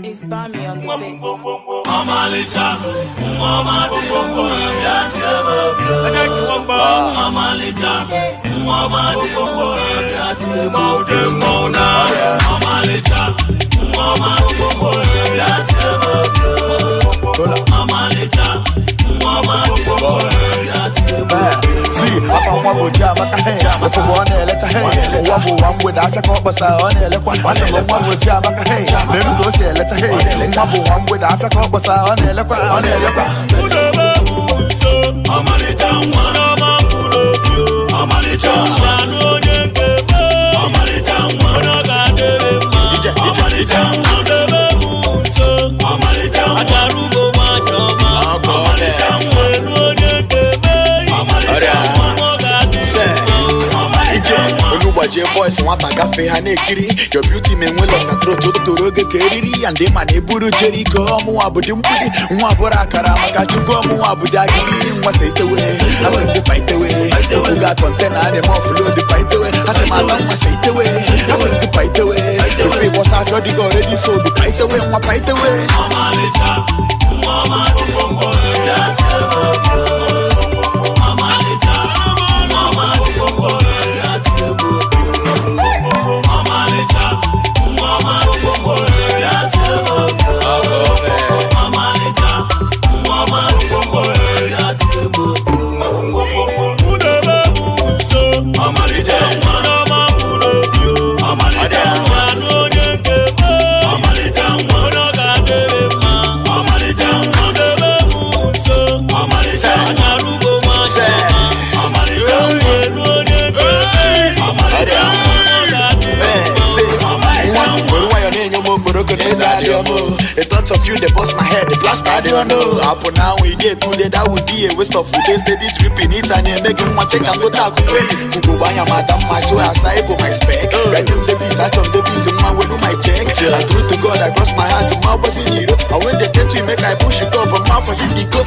It's Bami on the beat. Ọmalịcha nwa ọma dị mma, bịa tie m obi. Ọmalịcha nwa ọma dị mma, bịa tie m obi. Ọmalịcha nwa ọma dị mma, bịa tie m obi. Ọmalịcha nwa ọma dị mma, bịa tie m obi. Si afa nwa bụ Chiamaka, hey, ụfụfụ ọ na-elecha, hey, ụwa bụ ụwa mgbede, afịa ka ọ kpọsa ọ na-elekwa. Asị m nwa bụ Chiamaka, hey, n'elu ka o si elecha, hey, nwa bụ ụwa mgbede, afịa ka ọ kpọsa ọ na-elekwa, ọ na-elekwa. Ọmalịcha nwa ọma mkpụrụ obi, ọmalịcha nwa anụ onye nke m, ọmalịcha nwa onye ọ ga-adịrị mma, ọmalịcha nwa debe m nso, ọmalịcha nwa achara ugbo nwanyị ọma, ọmalịcha nwa elu onye nke m, ọmalịcha nwa ọ ga-adịrị mma, ọmalịcha nwa. Olu gbajie boys, nwata gafee ha na-ekiri your beauty ma enwela na trot toro oge ka eriri ya ndị ma na-eburu Jeriko. Ọmụnwa bụ dị mgbidi nwa bụrụ akara maka Chukwu, ọmụnwa bụ dị agịrị nwa sa itewe, asị ndị pa itewe obuga kọntena a na-eme ọfụlod pa itewe, asị m ata nwa sa itewe, asị ndị pa itewe ofe ịgbọsa afọ dịka already sold pa itewe nwa pa itewe. Ọmalịcha nwa ọma dị mma, bịa tie m obi. Ọmalịcha nwa ọma dị mma, bịa tie m obi. Ọmalịcha nwa ọma dị mma, bịa tie m obi. Ọmalịcha nwa ọma dị mma, bịa tie m obi. Udebe m nso, ọmalịcha nwa ọma mkpụrụ obi, ọmalịcha nwa anụ onye nke m, ọmalịcha nwa onye ọ ga-adịrị mma, ọmalịcha nwa udebe m nso, ọmalịcha nwa arụgo nwanyị ọma, ọmalịcha nwa elu onye nke m, ọmalịcha nwa onye ọ ga-adịrị mma, ọmalịcha Nwa nwa. were nwayọ na-enye m okporoko na eze adị ọmụ. A thought of you dey bust my head, the plaster adị ọnụ. Apụ na anwụ ide etude, that would be a waste of food. Steady dripping it and na-eme gị nwa cheka ngote akụkọ ugogbe anya ma ada mma, so asa ịbụ my spec. Ready m debit, achọ m debit nwa welu my check. And true to God, I cross my heart, ma kwesị n'iro. And when they get to make I push it up, ma kwesị n'iko.